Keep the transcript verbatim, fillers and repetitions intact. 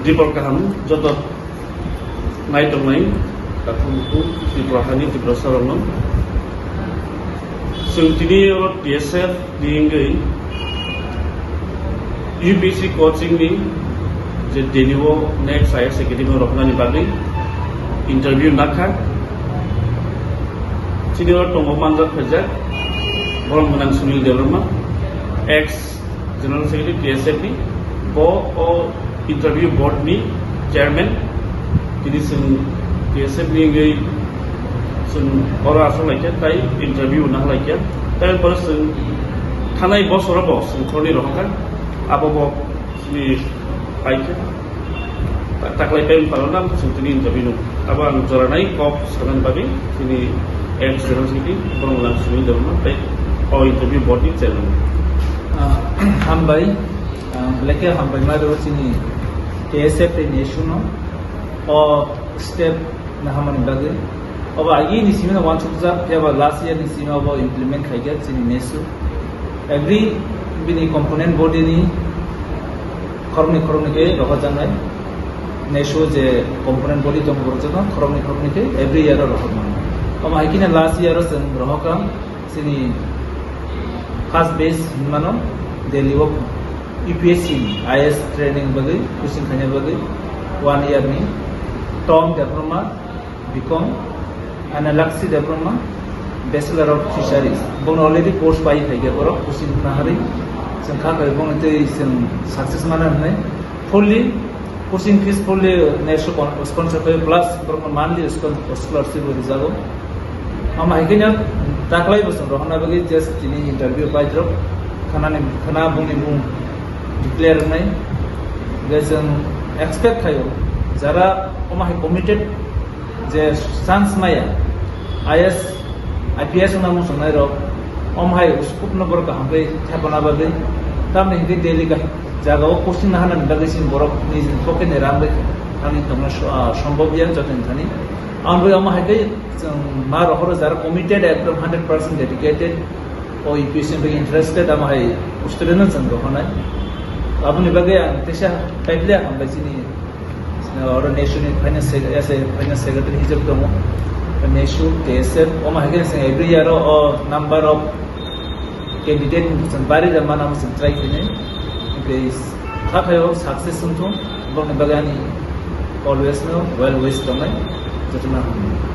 Tripura kaham joto nai tongnai takhuk bukhuk Tripura hani Tiprasa rokno. Chwng tini oro T S F ni wngwi U P S C coaching ni je Delhi o next I A S Academy roknani bagwi interview nakha. Chini oro tongo manjak phaijak borok gwnang Sunil Debbarma, ex General Secretary T S F ni, bo o interview board ni chairman, tini chwng T S F ni wngwi chwng oro aswk laikha, tai interview na laikha, tai pore chwng thanai bosoro bo chwng khorni rohorkha, abo bo chini paikha. Ta-, taklai pen palona chwng tini interview no. Abo ang joranai kok sanani bagwi tini ex General Secretary borok lang simi dorma tei o interview board ni chairman. Ah, hambai, ah, belai khe hambai ma rw chini T S F tei nesu no o step na hamani bagwi. Obo agi ni simi no wansukjak, phiya ba last year ni simi obo implement khaijak chini nesu. Every bini component body ni khoroknwi khoroknwi khe rohorjaknai. Nesu je component body tong borok joto khoroknwi khoroknwi khe every year o rohormano. Omo hai kheno last year o chwng rohorkha chini first batch hinmano Delhi o U P S C ni I A S training bagwi, coaching khaina bagwi one year ni Tom Debbarma, B Com, Analaksi Debbarma, Bachelor of Fisheries. Bono already post pai phaikha borok, coaching naharwi. Chwng kha khai bono tei chwng success mana hwnwi. Fully, coaching fees fully next spon-, sponsor khai plus borokno monthly spon-, scholarship bo rijago. Omo hai kheno taklai bo chwng rohorna bagwi just tini interview pai drop. Khanani, khana bungni bung declare wngnai. Hwnkhe chwng expect khaio jara omo hai committed je chance maya, I A S, I P S wngna muchungnai rok, om hai scope no borok kaham khe thepana bagwi, tamni hwnkhe daily ga-, jaga o coaching naharnani bagwi chini borok nijini pocket ni rang bai thangwi tongna so-, ah, sombhob ya jotoni thani. Ang bai omo hai khe chwng ma rohoro jara committed, ekdom hundred percent dedicated, o U P S C bai interested, omo hai student no chwng rohornai. Aboni bagwi ang teisa kaibliya hambai chini Oro nesu ni finance sec-, as a finance secretary hijab tongo. Nesu, T S F, omo hai khe chwng every year o, o number of candidate chwng bari da mana chwng try khainai. Hwnkhe kha khaio success wngthung, boni bagwi ani always no well wish tongnai. Jotono hambai.